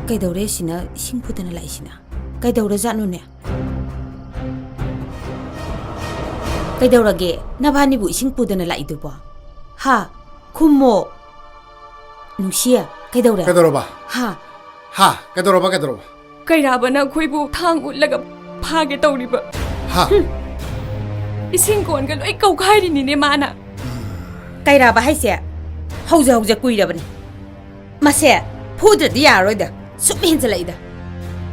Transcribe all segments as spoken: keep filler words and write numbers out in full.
ꯀꯩꯗꯧꯔꯦ ꯁꯤꯅ ꯏꯁꯤꯡ ꯄꯨꯗꯅ ꯂꯥꯛꯏꯁꯤꯅ? ꯀꯩꯗꯧꯔꯖꯥꯠꯅꯣꯅꯦ? ꯀꯩꯗꯧꯔꯒꯦ? ꯅꯕꯥꯅꯤꯕꯨ ꯏꯁꯤꯡ ꯄꯨꯗꯅ ꯂꯥꯛꯏꯗꯨꯕꯣ? ꯍꯥ? ꯈꯨꯝꯃꯣ꯫ ꯅꯨꯡꯁꯤ, ꯀꯩꯗꯧꯔꯦ? ꯀꯩꯗꯧꯔꯕ? ꯍꯥ? ꯍꯥ? ꯀꯩꯗꯧꯔꯕ? ꯀꯩꯗꯧꯔꯕ? ꯀꯩꯔꯥꯕꯅ ꯑꯩꯈꯣꯏꯕꯨ ꯊꯥꯡ ꯎꯠꯂꯒ ꯐꯥꯒꯦ ꯇꯧꯔꯤꯕ꯫ ꯍꯥ? ꯍꯨꯝ꯫ ꯏꯁꯤꯡ ꯀꯣꯟꯒ ꯂꯣꯏ ꯀꯧꯈꯥꯏꯔꯤꯅꯤꯅꯦ ꯃꯥꯅ꯫ ꯀꯩꯔꯥꯕ ꯍꯥꯏꯁꯦ? ꯍꯧꯖ ꯍꯧꯖ ꯀꯨꯏꯔꯕꯅꯦ꯫ ꯃꯁꯦ ꯐꯨꯗ꯭ꯔꯗꯤ ꯌꯥꯔꯔꯣꯏꯗ, ꯁꯨꯝ ꯍꯦꯟꯖꯜꯂꯛꯏꯗ꯫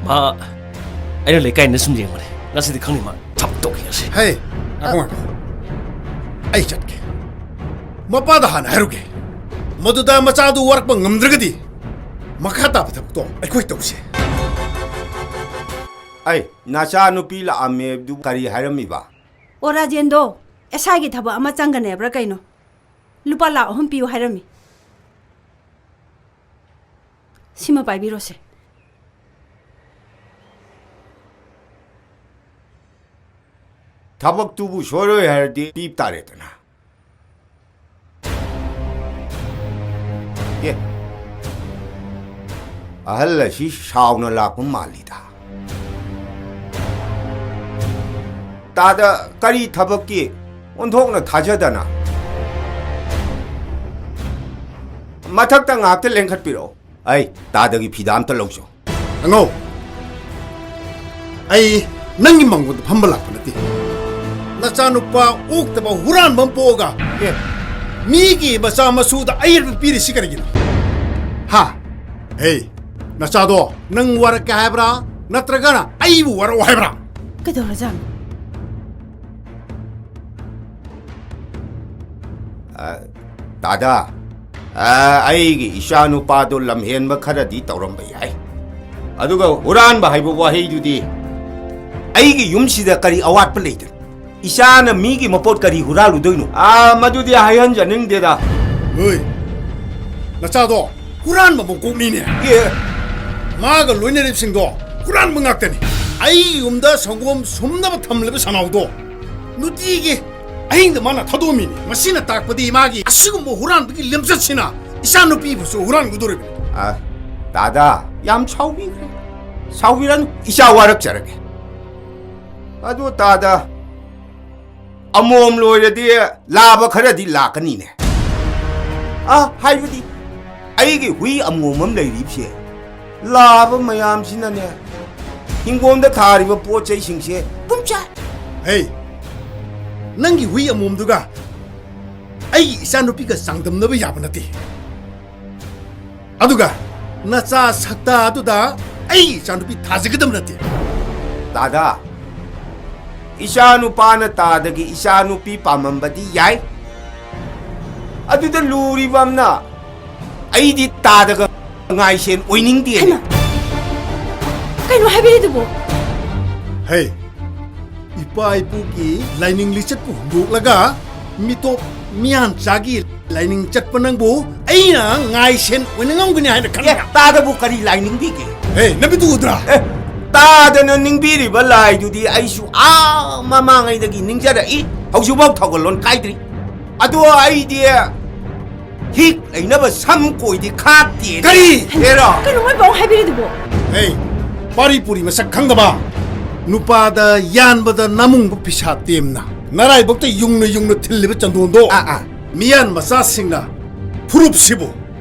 ꯃꯥ, ꯑꯩꯅ ꯂꯩꯀꯥꯏꯅ ꯁꯨꯝ ꯌꯦꯡꯕꯅꯦ, ꯉꯁꯤꯗꯤ ꯈꯪꯅꯤ ꯃꯥ ꯊꯕꯛ ꯇꯧꯈꯤꯕꯁꯦ꯫ ꯍꯦ, ꯉꯥꯏꯈꯣ, ꯉꯥꯏꯈꯣ꯫ ꯑꯩ ꯆꯠꯀꯦ꯫ ꯃꯄꯥꯗ ꯍꯥꯟꯅ ꯍꯥꯏꯔꯨꯒꯦ꯫ ꯃꯗꯨꯗ ꯃꯆꯥꯗꯨ ꯋꯥꯔꯛꯄ ꯉꯝꯗ꯭ꯔꯒꯗꯤ ꯃꯈꯥ ꯇꯥꯕ ꯊꯕꯛꯇꯣ ꯑꯩꯈꯣꯏ ꯇꯧꯁꯦ꯫ ꯑꯩ ꯅꯆꯥ ꯅꯨꯄꯤ ꯂꯥꯛꯑꯝꯃꯦꯕꯗꯨ ꯀꯔꯤ ꯍꯥꯏꯔꯝꯃꯤꯕ? ꯑꯣ, ꯔꯥꯖꯦꯟꯗꯣ, ꯑꯦꯁ ꯑꯥꯏꯒꯤ ꯊꯕꯛ ꯑꯃ ꯆꯪꯒꯅꯦꯕ꯭ꯔꯥ ꯀꯩꯅꯣ? ꯂꯨꯄꯥ ꯂꯥꯛ ꯑꯍꯨꯝ ꯄꯤꯌꯨ ꯍꯥꯏꯔꯝꯃꯤ꯫ ꯁꯤꯃ ꯄꯥꯏꯕꯤꯔꯣꯁꯦ꯫ ꯊꯕꯛꯇꯨꯕꯨ ꯁꯣꯏꯔꯣꯏ ꯍꯥꯏꯔꯗꯤ ꯄꯤꯕ ꯇꯥꯔꯦꯗꯅ꯫ ꯑꯦ, ꯑꯍꯜ ꯑꯁꯤ ꯁꯥꯎꯅ ꯂꯥꯛꯄ ꯃꯥꯜꯂꯤꯗ꯫ ꯇꯥꯗ, ꯀꯔꯤ ꯊꯕꯛꯀꯤ ꯑꯣꯟꯊꯣꯛꯅ ꯊꯥꯖꯗꯅ? ꯃꯊꯛꯇ ꯉꯥꯛꯇ ꯂꯦꯡꯈꯠꯄꯤꯔꯛꯑꯣ꯫ ꯑꯩ ꯇꯥꯗꯒꯤ ꯐꯤꯗꯥ ꯑꯝꯇ ꯂꯧꯖꯧ꯫ ꯑꯉꯧ, ꯑꯩ ꯅꯪꯒꯤ ꯃꯥꯡꯒꯣꯟꯗ ꯐꯝꯕ ꯂꯥꯛꯄ ꯅꯠꯇꯦ꯫ ꯅꯆꯥꯅꯨꯄꯥ ꯑꯣꯛꯇꯕ ꯍꯨꯔꯥꯟꯕ ꯑꯃ ꯄꯣꯛꯑꯒ, ꯑꯦ, ꯃꯤꯒꯤ ꯃꯆꯥ ꯃꯁꯨꯗ ꯑꯌꯦꯠꯄ ꯄꯤꯔꯤꯁꯤ ꯀꯔꯤꯒꯤꯅꯣ? ꯍꯥ? ꯍꯦ, ꯅꯆꯥꯗꯣ ꯅꯪ ꯋꯥꯔꯛꯀꯦ ꯍꯥꯏꯕ꯭ꯔꯥ, ꯅꯠꯇ꯭ꯔꯒꯅ ꯑꯩꯕꯨ ꯋꯥꯔꯛꯑꯣ ꯍꯥꯏꯕ꯭ꯔꯥ? ꯀꯩꯗꯧꯔꯖꯥꯠꯅꯣ? ꯑ, ꯇꯥꯗ, ꯑ, ꯑꯩꯒꯤ ꯏꯆꯥ ꯅꯨꯄꯥꯗꯣ ꯂꯝꯍꯦꯟꯕ ꯈꯔꯗꯤ ꯇꯧꯔꯝꯕ ꯌꯥꯏ꯫ ꯑꯗꯨꯒ ꯍꯨꯔꯥꯟꯕ ꯍꯥꯏꯕ ꯋꯥꯍꯩꯗꯨꯗꯤ ꯑꯩꯒꯤ ꯌꯨꯝꯁꯤꯗ ꯀꯔꯤ ꯑꯋꯥꯠꯄ ꯂꯩꯗꯅ? ꯏꯆꯥꯅ ꯃꯤꯒꯤ ꯃꯄꯣꯠ ꯀꯔꯤ ꯍꯨꯔꯥꯜꯂꯨꯗꯣꯏꯅꯣ? ꯑ, ꯃꯗꯨꯗꯤ ꯍꯥꯏꯍꯟꯖꯅꯤꯡꯗꯦꯗ꯫ ꯍꯣꯏ, ꯅꯆꯥꯗꯣ ꯍꯨꯔꯥꯟꯕ ꯃꯀꯣꯛꯅꯤꯅꯦ꯫ ꯑꯦ꯫ ꯃꯥꯒ ꯂꯣꯏꯅꯔꯤꯕꯁꯤꯡꯗꯣ ꯍꯨꯔꯥꯟꯕ ꯉꯥꯛꯇꯅꯤ꯫ ꯑꯩꯒꯤ ꯌꯨꯝꯗ ꯁꯪꯒꯣꯝ ꯁꯨꯝꯅꯕ ꯊꯝꯂꯤꯕ ꯁꯅꯥꯎꯗꯣ ꯅꯨꯡꯇꯤꯒꯤ ꯑꯍꯤꯡꯗ ꯃꯥꯅ ꯊꯥꯗꯣꯛꯑꯝꯃꯤꯅꯤ꯫ ꯃꯁꯤꯅ ꯇꯥꯛꯄꯗꯤ ꯃꯥꯒꯤ ꯑꯁꯤꯒꯨꯝꯕ ꯍꯨꯔꯥꯟꯕꯒꯤ ꯂꯝꯆꯠꯁꯤꯅ ꯏꯆꯥ ꯅꯨꯄꯤꯕꯨꯁꯨ ꯍꯨꯔꯥꯟꯒꯗꯧꯔꯤꯕꯅꯤ꯫ ꯑ, ꯇꯥꯗ, ꯌꯥꯝ ꯁꯥꯎꯕꯤꯈ꯭ꯔꯦ꯫ ꯁꯥꯎꯕꯤꯔꯅꯨ, ꯏꯆꯥ ꯋꯥꯔꯛꯆꯔꯒꯦ꯫ ꯑꯗꯨ ꯇꯥꯗ, ꯑꯃꯣꯝ ꯂꯣꯏꯔꯗꯤ ꯂꯥꯕ ꯈꯔꯗꯤ ꯂꯥꯛꯀꯅꯤꯅꯦ꯫ ꯑ, ꯍꯥꯏꯕꯗꯤ, ꯑꯩꯒꯤ ꯍꯨꯏ ꯑꯃꯣꯝ ꯑꯃ ꯂꯩꯔꯤꯕꯁꯦ, ꯂꯥꯕ ꯃꯌꯥꯝꯁꯤꯅꯅꯦ, ꯍꯤꯡꯒꯣꯜꯗ ꯊꯥꯔꯤꯕ ꯄꯣꯠ ꯆꯩꯁꯤꯡꯁꯦ ꯄꯨꯝꯆꯥꯏ꯫ ꯍꯦ, ꯅꯪꯒꯤ ꯍꯨꯏ ꯑꯃꯣꯝꯗꯨꯒ ꯑꯩꯒꯤ ꯏꯆꯥꯅꯨꯄꯤꯒ ꯆꯥꯡꯗꯝꯅꯕ ꯌꯥꯕ ꯅꯠꯇꯦ꯫ ꯑꯗꯨꯒ ꯅꯆꯥ ꯁꯛꯇꯥ ꯑꯗꯨꯗ ꯑꯩꯒꯤ ꯏꯆꯥꯅꯨꯄꯤ ꯊꯥꯖꯒꯗꯕ ꯅꯠꯇꯦ꯫ ꯇꯥꯗ, ꯏꯆꯥꯅꯨꯄꯥꯅ ꯇꯥꯗꯒꯤ ꯏꯆꯥꯅꯨꯄꯤ ꯄꯥꯝꯃꯝꯕꯗꯤ ꯌꯥꯏ, ꯑꯗꯨꯗ ꯂꯨꯔꯤꯕ ꯑꯃꯅ ꯑꯩꯗꯤ ꯇꯥꯗꯒ ꯉꯥꯏꯁꯦꯟ ꯑꯣꯏꯅꯤꯡꯗꯦꯅꯦ꯫ ꯍꯩꯃꯥ! ꯀꯩꯅꯣ ꯍꯥꯏꯕꯤꯔꯤꯗꯨꯕꯣ? ꯍꯦ, ꯏꯄꯥ ꯏꯄꯨꯒꯤ ꯂꯥꯏꯅꯤꯡ ꯂꯤꯆꯠꯄꯨ ꯍꯨꯟꯗꯣꯛꯂꯒ ꯃꯤꯇꯣꯞ ꯃꯤꯌꯥꯟꯆꯥꯒꯤ ꯂꯥꯏꯅꯤꯡ ꯆꯠꯄ ꯅꯪꯕꯨ ꯑꯩꯅ ꯉꯥꯏꯁꯦꯟ ꯑꯣꯏꯅ ꯉꯝꯒꯅꯤ ꯍꯥꯏꯅ ꯑꯦ, ꯈꯟꯕ꯭ꯔꯥ? ꯇꯥꯗꯕꯨ ꯀꯔꯤ ꯂꯥꯏ ꯅꯤꯡꯕꯤꯒꯦ? ꯍꯦ, ꯅꯃꯤꯠꯇꯨ ꯎꯗ꯭ꯔꯥ? ꯑꯦ, ꯇꯥꯗꯅ ꯅꯤꯡꯕꯤꯔꯤꯕ ꯂꯥꯏꯗꯨꯗꯤ ꯑꯩꯁꯨ ꯑꯥ ꯃꯃꯥꯡꯉꯩꯗꯒꯤ ꯅꯤꯡꯖꯔꯛꯏ, ꯍꯧꯖꯤꯛꯐꯥꯎ ꯊꯧꯒꯜꯂꯣꯟ ꯀꯥꯏꯗ꯭ꯔꯤ꯫ ꯑꯗꯣ ꯑꯩꯗꯤ ꯍꯤꯛ ꯂꯩꯅꯕ ꯁꯝ ꯀꯣꯏꯗꯤ ꯈꯥꯛꯇꯦ꯫ ꯀꯔꯤ? ꯍꯦꯔꯣ? ꯀꯩꯅꯣ ꯃꯣꯏ ꯄꯥꯎ ꯍꯥꯏꯕꯤꯔꯤꯗꯨꯕꯣ? ꯍꯦ, ꯄꯥꯔꯤ ꯄꯨꯔꯤ ꯃꯁꯛ ꯈꯪꯗꯕ, ꯅꯨꯄꯥꯗ ꯌꯥꯟꯕꯗ ꯅꯥꯃꯨꯡꯕ ꯐꯤꯁꯥ ꯇꯦꯝꯅ ꯅꯔꯥꯏꯕꯛꯇ ꯌꯨꯡꯅ ꯌꯨꯡꯅ ꯊꯤꯜꯂꯤꯕ ꯆꯟꯗꯣꯟꯗꯣ, ꯑꯥ, ꯑꯥ꯫ ꯃꯤꯌꯥꯟ ꯃꯆꯥꯁꯤꯡꯅ ꯐꯨꯔꯨꯞꯁꯤꯕꯨ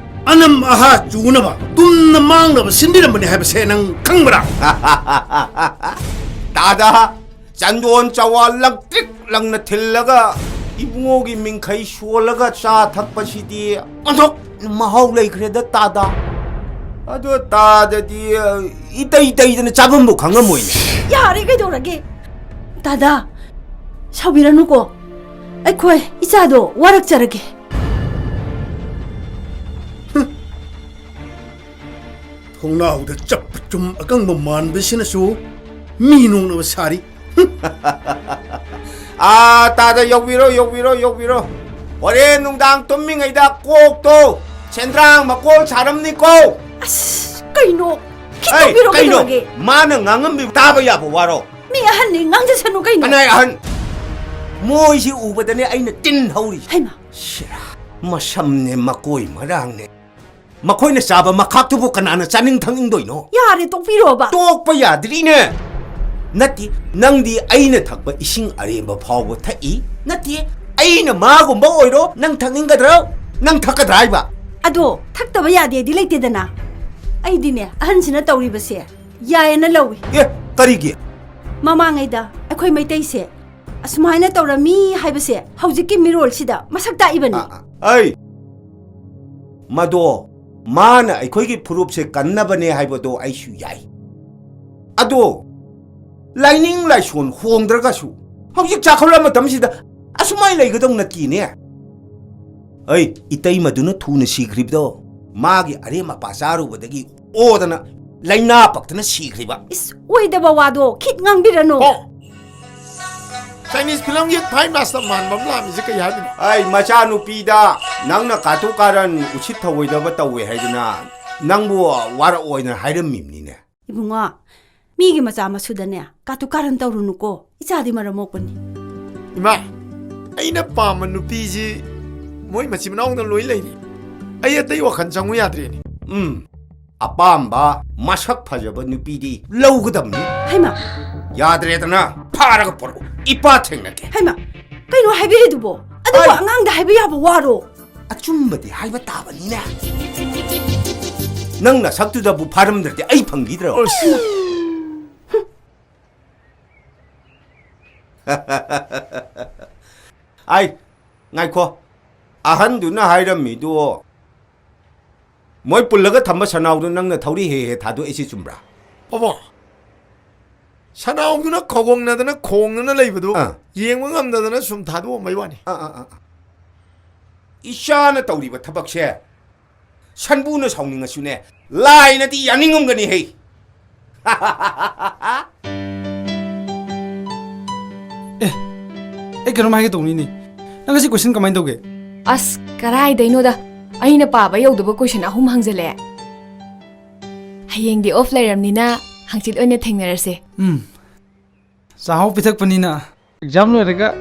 ꯑꯅꯝ ꯑꯍꯥ ꯆꯨꯅꯕ ꯇꯨꯝꯅ ꯃꯥꯡꯅꯕ ꯁꯤꯟꯕꯤꯔꯝꯕꯅꯤ ꯍꯥꯏꯕꯁꯦ ꯅꯪ ꯈꯪꯕ꯭ꯔꯥ? ꯇꯥꯗ, ꯆꯟꯗꯣꯟ ꯆꯋꯥ ꯂꯪꯇ꯭ꯔꯤꯛ ꯂꯪꯅ ꯊꯤꯜꯂꯒ ꯏꯕꯨꯡꯉꯣꯒꯤ ꯃꯤꯡꯈꯩ ꯁꯣꯜꯂꯒ ꯆꯥ ꯊꯛꯄꯁꯤꯗꯤ ꯑꯣꯟꯊꯣꯛ ꯃꯍꯥꯎ ꯂꯩꯈ꯭ꯔꯦꯗ ꯇꯥꯗ꯫ ꯑꯗꯣ ꯇꯥꯗꯗꯤ ꯏꯇꯩ ꯇꯩꯗꯅ ꯆꯥꯐꯝꯕꯨ ꯈꯪꯉꯝꯃꯣꯏꯅꯦ꯫ ꯌꯥꯔꯦ, ꯀꯩꯗꯧꯔꯒꯦ? ꯇꯥꯗ, ꯁꯥꯎꯕꯤꯔꯅꯨꯀꯣ꯫ ꯑꯩꯈꯣꯏ ꯏꯆꯥꯗꯣ ꯋꯥꯔꯛꯆꯔꯒꯦ꯫ ꯊꯣꯡꯅꯥꯎꯗ ꯆꯞꯄ ꯆꯨꯝ ꯑꯀꯪꯕ ꯃꯥꯟꯕꯁꯤꯅꯁꯨ ꯃꯤ ꯅꯣꯛꯅꯕ ꯁꯥꯔꯤ꯫ ꯑꯥ, ꯇꯥꯗ, ꯌꯧꯕꯤꯔꯣ, ꯌꯧꯕꯤꯔꯣ, ꯌꯧꯕꯤꯔꯣ꯫ ꯍꯣꯔꯦꯟ ꯅꯨꯡꯗꯥꯡ ꯇꯨꯝꯃꯤꯉꯩꯗ ꯀꯣꯛꯇꯣ ꯁꯦꯟꯗ꯭ꯔꯥꯡ ꯃꯀꯣꯜ ꯁꯥꯔꯝꯅꯤꯀꯣ꯫ ꯑꯁ, ꯀꯩꯅꯣ? ꯑꯩ, ꯈꯤꯇꯪ ꯄꯤꯔꯣ, ꯀꯩꯅꯣ? ꯀꯩꯗꯧꯔꯒꯦ? ꯃꯥꯅ ꯉꯥꯡꯉꯝꯃꯤ ꯇꯥꯕ ꯌꯥꯕ ꯋꯥꯔꯣ? ꯃꯤ ꯑꯍꯟꯅꯤ, ꯉꯥꯡꯖꯁꯅꯨ ꯀꯩꯅꯣ? ꯑꯅꯥꯏ ꯑꯍꯟ꯫ ꯃꯣꯏꯁꯤ ꯎꯕꯗꯅꯦ ꯑꯩꯅ ꯇꯤꯟ ꯍꯧꯔꯤ꯫ ꯍꯩꯃꯥ꯫ ꯁꯤꯔꯥ, ꯃꯁꯝꯅꯦ, ꯃꯀꯣꯏ ꯃꯔꯥꯡꯅꯦ꯫ ꯃꯈꯣꯏꯅ ꯆꯥꯕ ꯃꯈꯥꯛꯇꯨꯕꯨ ꯀꯅꯥꯅ ꯆꯥꯅꯤꯡ ꯊꯛꯅꯤꯡꯗꯣꯏꯅꯣ? ꯌꯥꯔꯦ, ꯇꯣꯛꯄꯤꯔꯣꯕ꯫ ꯇꯣꯛꯄ ꯌꯥꯗ꯭ꯔꯤꯅꯦ꯫ ꯅꯠꯇꯦ, ꯅꯪꯗꯤ ꯑꯩꯅ ꯊꯛꯄ ꯏꯁꯤꯡ ꯑꯔꯦꯝꯕ ꯐꯥꯎꯕ ꯊꯛꯏ꯫ ꯅꯠꯇꯦ, ꯑꯩꯅ ꯃꯥꯒꯨꯝꯕ ꯑꯣꯏꯔꯣ, ꯅꯪ ꯊꯛꯅꯤꯡꯒꯗ꯭ꯔꯣ? ꯅꯪ ꯊꯛꯀꯗ꯭ꯔꯥ ꯍꯥꯏꯕ? ꯑꯗꯣ ꯊꯛꯇꯕ ꯌꯥꯗꯦꯗꯤ ꯂꯩꯇꯦꯗꯅ꯫ ꯑꯩꯗꯤꯅꯦ, ꯑꯍꯟꯁꯤꯅ ꯇꯧꯔꯤꯕꯁꯦ ꯌꯥꯏꯌꯦꯅ ꯂꯧꯏ꯫ ꯑꯦ, ꯀꯔꯤꯒꯤ? ꯃꯃꯥꯡꯉꯩꯗ ꯑꯩꯈꯣꯏ ꯃꯩꯇꯩꯁꯦ ꯑꯁꯨꯃꯥꯏꯅ ꯇꯧꯔꯝꯃꯤ ꯍꯥꯏꯕꯁꯦ ꯍꯧꯖꯤꯛꯀꯤ ꯃꯤꯔꯣꯜꯁꯤꯗ ꯃꯁꯛ ꯇꯥꯛꯏꯕꯅꯤ꯫ ꯑ, ꯑ, ꯑꯩ, ꯃꯗꯣ ꯃꯥꯅ ꯑꯩꯈꯣꯏꯒꯤ ꯐꯨꯔꯨꯞꯁꯦ ꯀꯟꯅꯕꯅꯦ ꯍꯥꯏꯕꯗꯣ ꯑꯩꯁꯨ ꯌꯥꯏ꯫ ꯑꯗꯣ ꯂꯥꯏꯅꯤꯡ ꯂꯥꯏꯁꯣꯟ ꯍꯣꯡꯗ꯭ꯔꯒꯁꯨ ꯍꯧꯖꯤꯛ ꯆꯥꯎꯈꯠꯂꯕ ꯃꯇꯝꯁꯤꯗ ꯑꯁꯨꯃꯥꯏꯅ ꯂꯩꯒꯗꯧ ꯅꯠꯇꯦꯅꯦ꯫ ꯑꯩ, ꯏꯇꯩꯃꯗꯨꯅ ꯊꯨꯅ ꯁꯤꯈ꯭ꯔꯤꯕꯗꯣ ꯃꯥꯒꯤ ꯑꯔꯦꯝ ꯑꯄꯥ ꯆꯥꯔꯨꯕꯗꯒꯤ ꯑꯣꯗꯅ ꯂꯥꯏꯅꯥ ꯄꯛꯇꯅ ꯁꯤꯈ꯭ꯔꯤꯕ꯫ ꯏꯁ, ꯑꯣꯏꯗꯕ ꯋꯥꯗꯣ ꯈꯤꯠ ꯉꯥꯡꯕꯤꯔꯅꯨ꯫ ꯑꯣ꯫ ꯆꯥꯏꯅꯤꯁ ꯐꯤꯂꯝꯒꯤ ꯐꯥꯏꯚ ꯃꯥꯁꯇꯔ ꯃꯥꯟꯕ ꯑꯃ ꯂꯥꯛꯑꯝꯃꯤꯁꯦ ꯀꯩ ꯍꯥꯏꯕꯅꯣ? ꯑꯩ, ꯃꯆꯥꯅꯨꯄꯤꯗ ꯅꯪꯅ ꯀꯥꯇꯨ ꯀꯥꯔꯟ ꯎꯁꯤꯠ ꯊꯑꯣꯏꯗꯕ ꯇꯧꯋꯦ ꯍꯥꯏꯗꯅ ꯅꯪꯕꯨ ꯋꯥꯔꯛꯑꯣꯏꯅ ꯍꯥꯏꯔꯝꯃꯤꯕꯅꯤꯅꯦ꯫ ꯏꯕꯨꯡꯉꯣ, ꯃꯤꯒꯤ ꯃꯆꯥ ꯃꯁꯨꯗꯅꯦ ꯀꯥꯇꯨ ꯀꯥꯔꯟ ꯇꯧꯔꯨꯅꯨꯀꯣ, ꯏꯆꯥꯗꯤ ꯃꯔꯝ ꯃꯣꯛꯄꯅꯤ꯫ ꯏꯃꯥ, ꯑꯩꯅ ꯄꯥꯝꯕ ꯅꯨꯄꯤꯁꯤ ꯃꯣꯏ ꯃꯆꯤꯟ ꯃꯅꯥꯎꯅ ꯂꯣꯏ ꯂꯩꯔꯤ꯫ ꯑꯩ ꯑꯇꯩ ꯋꯥꯈꯜ ꯆꯪꯉꯨ ꯌꯥꯗ꯭ꯔꯦꯅꯦ꯫ ꯎꯝ, ꯑꯄꯥꯝꯕ ꯃꯁꯛ ꯐꯖꯕ ꯅꯨꯄꯤꯗꯤ ꯂꯧꯒꯗꯕꯅꯤ꯫ ꯍꯩꯃꯥ! ꯌꯥꯗ꯭ꯔꯦꯗꯅ, ꯐꯥꯔꯒ ꯄꯣꯔꯛꯎ, ꯏꯄꯥ ꯊꯦꯡꯅꯒꯦ꯫ ꯍꯩꯃꯥ! ꯀꯩꯅꯣ ꯍꯥꯏꯕꯤꯔꯤꯗꯨꯕꯣ? ꯑꯗꯨꯕꯨ ꯑꯩ ꯑꯉꯥꯡꯗ ꯍꯥꯏꯕ ꯌꯥꯕ ꯋꯥꯔꯣ? ꯑꯆꯨꯝꯕꯗꯤ ꯍꯥꯏꯕ ꯇꯥꯕꯅꯤꯅꯦ꯫ ꯅꯪ ꯅꯁꯛꯇꯨꯗꯕꯨ ꯐꯥꯔꯝꯗ꯭ꯔꯗꯤ ꯑꯩ ꯐꯪꯈꯤꯗ꯭ꯔꯣ? ꯑꯁ! ꯑꯩ, ꯉꯥꯏꯈꯣ꯫ ꯑꯍꯟꯗꯨꯅ ꯍꯥꯏꯔꯝꯃꯤꯗꯨ ꯃꯣꯏ ꯄꯨꯜꯂꯒ ꯊꯝꯕ ꯁꯅꯥꯎꯗꯣ ꯅꯪꯅ ꯊꯧꯔꯤ ꯍꯦꯛ ꯍꯦꯛ ꯊꯥꯗꯣꯛꯏꯁꯤ ꯆꯨꯝꯕ꯭ꯔꯥ? ꯄꯥꯕꯨꯡ, ꯁꯅꯥꯎꯗꯨꯅ ꯈꯧꯒꯪꯅꯗꯅ ꯈꯣꯡꯗꯅ ꯂꯩꯕꯗꯨ ꯑꯥ꯫ ꯌꯦꯡꯕ ꯉꯝꯗꯗꯅ ꯁꯨꯝ ꯊꯥꯗꯣꯛꯑꯝꯕꯩ ꯋꯥꯅꯤ꯫ ꯑꯥ, ꯑꯥ, ꯑꯥ, ꯑꯥ꯫ ꯏꯆꯥꯅ ꯇꯧꯔꯤꯕ ꯊꯕꯛꯁꯦ ꯁꯟꯕꯨꯅ ꯁꯥꯎꯅꯤꯡꯉꯁꯨꯅꯦ, ꯂꯥꯏꯅꯗꯤ ꯌꯥꯅꯤꯡꯉꯝꯒꯅꯤ ꯍꯦ꯫ ꯑꯦ, ꯑꯩ ꯀꯩꯅꯣꯝ ꯍꯥꯏꯒꯦ ꯇꯧꯅꯤꯅꯦ꯫ ꯅꯪ ꯉꯁꯤ question ꯀꯃꯥꯏꯅ ꯇꯧꯒꯦ? ꯑꯁ, ꯀꯔꯥꯏꯗꯩꯅꯣꯗ꯫ ꯑꯩꯅ ꯄꯥꯕ ꯌꯧꯗꯕ question ꯑꯍꯨꯝ ꯍꯪꯖꯜꯂꯛꯑꯦ꯫ ꯍꯌꯦꯡꯗꯤ off ꯂꯩꯔꯝꯅꯤꯅ ꯍꯪꯆꯤꯠ ꯑꯣꯏꯅ ꯊꯦꯡꯅꯔꯁꯦ꯫ ꯎꯝ꯫ ꯆꯥꯍꯧ ꯄꯤꯊꯛꯄꯅꯤꯅ꯫ Exam ꯂꯣꯏꯔꯒ꯫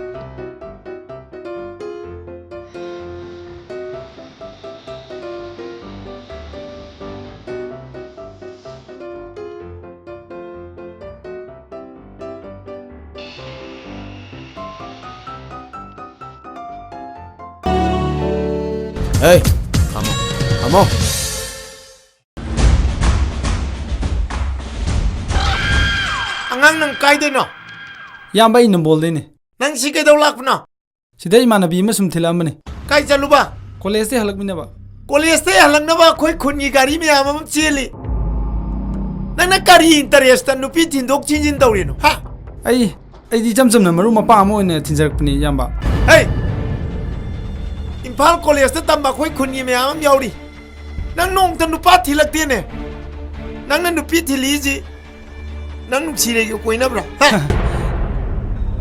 ꯍꯦ, ꯊꯝꯃꯣ, ꯊꯝꯃꯣ꯫ ꯑꯉꯥꯡ, ꯅꯪ ꯀꯥꯏꯗꯩꯅꯣ? ꯏꯌꯥꯝꯕ, ꯑꯩ ꯅꯝꯕꯣꯜꯗꯩꯅꯦ꯫ ꯅꯪ ꯁꯤ ꯀꯩꯗꯧ ꯂꯥꯛꯄꯅꯣ? ꯁꯤꯗ ꯏꯃꯥꯟꯅꯕꯤ ꯑꯃ ꯁꯨꯝ ꯊꯤꯜꯂꯛꯑꯝꯕꯅꯦ꯫ ꯀꯥꯏ ꯆꯠꯂꯨꯕ? ꯀꯣꯂꯦꯖꯇꯩ ꯍꯜꯂꯛꯃꯤꯟꯅꯕ꯫ ꯀꯣꯂꯦꯖꯇꯩ ꯍꯜꯂꯛꯅꯕ ꯑꯩꯈꯣꯏ ꯈꯨꯟꯒꯤ ꯒꯥꯔꯤ ꯃꯌꯥꯝ ꯑꯃ ꯆꯦꯜꯂꯤ꯫ ꯅꯪꯅ ꯀꯔꯤ interest ꯅꯨꯄꯤ ꯊꯤꯟꯗꯣꯛ ꯊꯤꯟꯖꯤꯟ ꯇꯧꯔꯤꯅꯣ, ꯍꯥ? ꯑꯩ, ꯑꯩꯗꯤ ꯏꯆꯝ ꯆꯝꯅ ꯃꯔꯨꯞ ꯃꯄꯥꯡ ꯑꯃ ꯑꯣꯏꯅ ꯊꯤꯟꯖꯔꯛꯄꯅꯦ, ꯏꯌꯥꯝꯕ꯫ ꯍꯦ! ꯏꯝꯐꯥꯜ ꯀꯣꯂꯦꯖꯇ ꯇꯝꯕ ꯑꯩꯈꯣꯏ ꯈꯨꯟꯒꯤ ꯃꯌꯥꯝ ꯑꯃ ꯌꯥꯎꯔꯤ꯫ ꯅꯪ ꯅꯣꯡꯃꯇ ꯅꯨꯄꯥ ꯊꯤꯜꯂꯛꯇꯦꯅꯦ꯫ ꯅꯪꯅ ꯅꯨꯄꯤ ꯊꯤꯜꯂꯤꯁꯤ ꯅꯪ ꯅꯨꯡꯁꯤꯔꯦꯒꯤ ꯀꯣꯏꯅꯕ꯭ꯔꯥ? ꯍꯥ?